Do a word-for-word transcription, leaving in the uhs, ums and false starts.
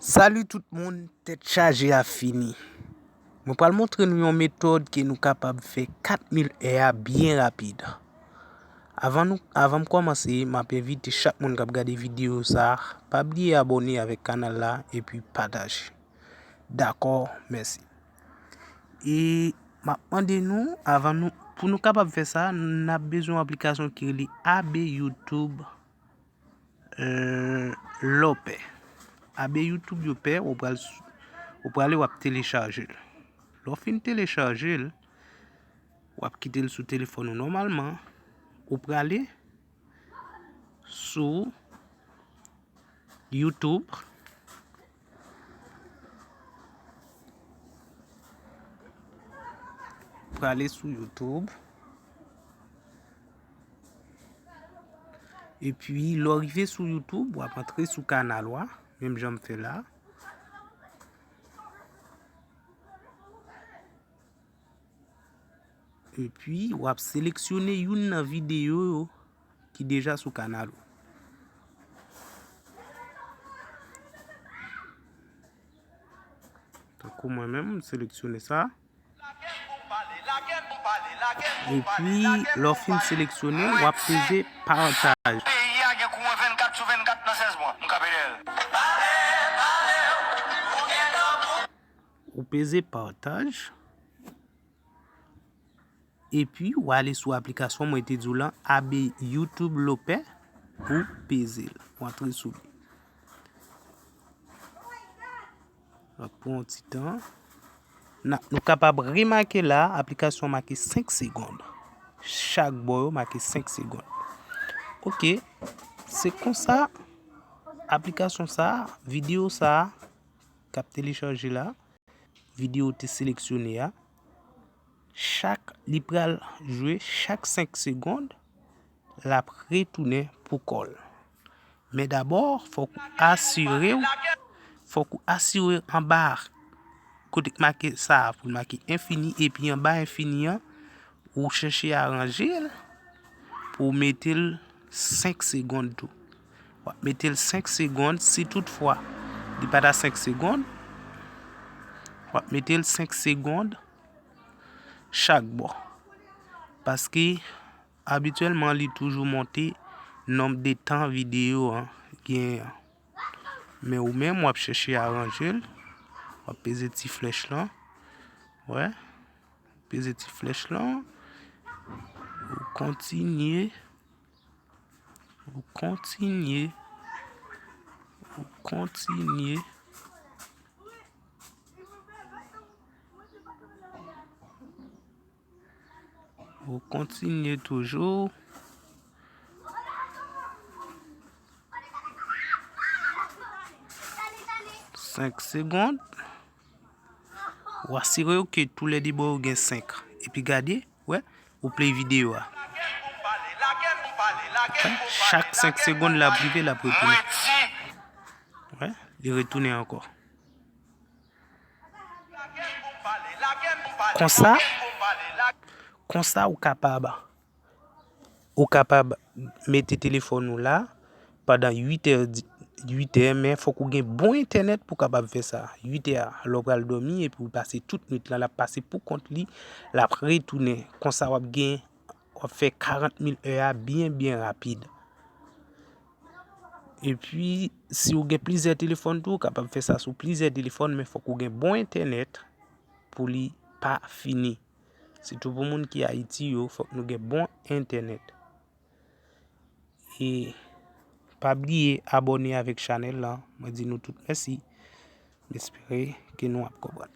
Salut tout moun, tèt chaje a fini. Mwen pral montre nou yon metòd ke nou kapab fè kat mil è a byen rapid. Avan nou, avan m kòmanse, m ap envite chak moun k ap gade videyo sa, pa bliye abòne avèk kanal la epi pataje. Dakò, mèsi. E m ap mande nou, avan nou, pou nou kapab fè sa, n ap bezwen yon aplikasyon ki rele A B YouTube, euh, Lopè. A B YouTube Lopè, ou pral s-, ou prale, w ap telechaje l. Lè w fin telechaje l, w ap kite l sou telefòn ou nòmalman, ou prale sou YouTube. Prale sou YouTube. Epi, lè w rive sou YouTube, w ap antre sou kanal ou a, menm jan m fè la. Epi, w ap seleksyone youn nan videyo yo ki deja sou kanal ou. Tankou mwen menm, m seleksyone sa. Epi, lè w fin seleksyone, w ap peze pataje. Peyi a gen kouran vennkat sou vennkat nan sèz mwa. M kanpe dèyè l. Ou peze pataje. Epi, w ale sou aplikasyon mwen te di w lan, A B YouTube Lopè, ou peze l. Ou antre sou li. L ap pran yon ti tan. Na, nou kapab remake la, aplikasyon make senk segonn. Chak bò yo make senk segonn. Ok, se konsa, aplikasyon sa, videyo sa, k ap telechaje la, videyo te seleksyone a, chak, li pral jwe chak senk segonn, l ap retounen pou kò l. Men dabò, fòk ou asire w, fòk ou asire anba kote k make sa a, pou l make enfini, epi anba enfini an, ou chèche aranje l pou w mete l senk segonn tou. W ap mete l senk segonn, si toutfwa li pa ta senk segonn, w ap mete l senk segonn chak bò. Paske abityèlman, li toujou monte nonb de tan videyo an genyen an. Men ou menm, w ap chèche aranje l. W ap peze ti flèch lan. Wè. Peze ti flèch lan. Ou kontinye. Ou kontinye. Ou kontinye. Ou kontinye toujou. Senk segonn. Ou asire w ke toulède bò yo gen senk. Epi gade, wè, ou play videyo a. Chak senk segonn l ap rive, l ap retounen. Wè, li retounen ankò. Konsa, konsa ou kapab, ou kapab mete telefòn ou la pandan uit è, di-, uit è, men fòk ou gen bon entènèt pou w kapab fè sa. Uit è a, lè w pral dòmi epi w pase tout nwit lan, l ap pase pou kont li, l ap retounen. Konsa w ap gen, w ap fè karant mil è a byen, byen rapid. Epi, si w gen plizyè telefòn tou, ou kapab fè sa sou plizyè telefòn, men fòk ou gen bon entènèt pou li pa fini. Sitou pou moun ki Ayiti yo, fòk nou gen bon entènèt. E pa bliye abòne avèk chanèl lan. Mwen di nou tout mèsi. M espere ke nou ap konprann.